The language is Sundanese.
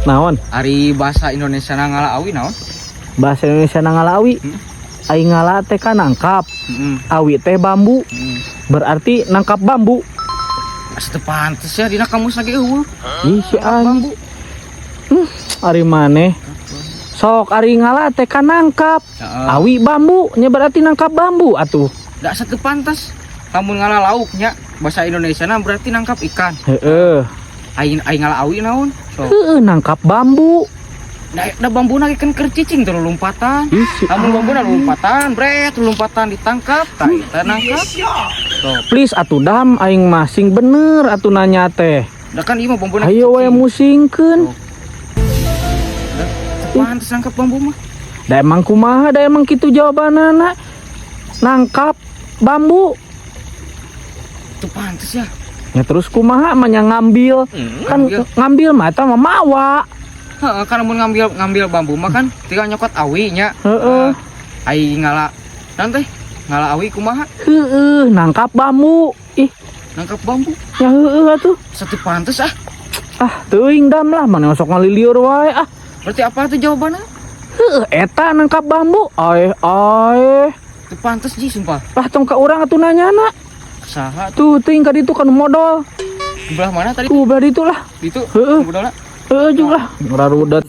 Naon? Ari bahasa Indonesia na ngala awi naon? Bahasa Indonesia na ngala awi? Hmm. Ai ngala teh kan nangkap, Heeh. awi teh bambu. Heeh. Berarti nangkap bambu. Asa teu pantes ya, dina kamus lagi euweuh. Ih, si Nangkap bambu. Ari maneh. Sok, ari ngala teh kan nangkap. Heeh. Awi bambu, nya berarti nangkap bambu atuh. Da asa teu pantes. Lamun ngala lauknya bahasa Indonesia na berarti nangkap ikan. Heeh. Ai ai ngala awi naon? Sok. Heeh, nangkap bambu. Da bambu na kan keur cicing tuh lompatan. Ih, si Lamun bambu na lompatan, bret, lompatan ditangkap, tah eta nangkap. Sok. Please atuh, Dam, aing masing bener atuh nanya teh. Da kan ieu mah bambu na Ayo we musingkeun. Da teu pantes nangkap bambu mah. Da emang kumaha, da emang kitu jawabanana. Nangkap bambu. Teu pantes ya. Ya terus kumaha mah nya ngambil? Kan ngambil. Ngambil mah eta mah mawa. Heeh, kan mun ngambil ngambil bambu mah kan tinggal nyokot awi nya. Heeh. Ai ngala naon teh? Ngala awi kumaha? Heeh, nangkap bambu. Ih, Nangkap bambu. Ya heeh atuh. Asa teu pantes ah. Ah, teuing, Dam, lah mana sok ngaliliur wae ah. Berarti apa tuh jawabannya? Heeh, eta nangkap bambu. Aeh, aeh. Teu pantes ji, sumpah. Lah, tong ka urang atuh nanyana. Saha tuh? Tuh, teuing ka ditu kan modol. Di belah mana tadi? Tuh, belah ditu lah. Itu. Heeh. Budalna. Heeh juga lah. Ngararudet.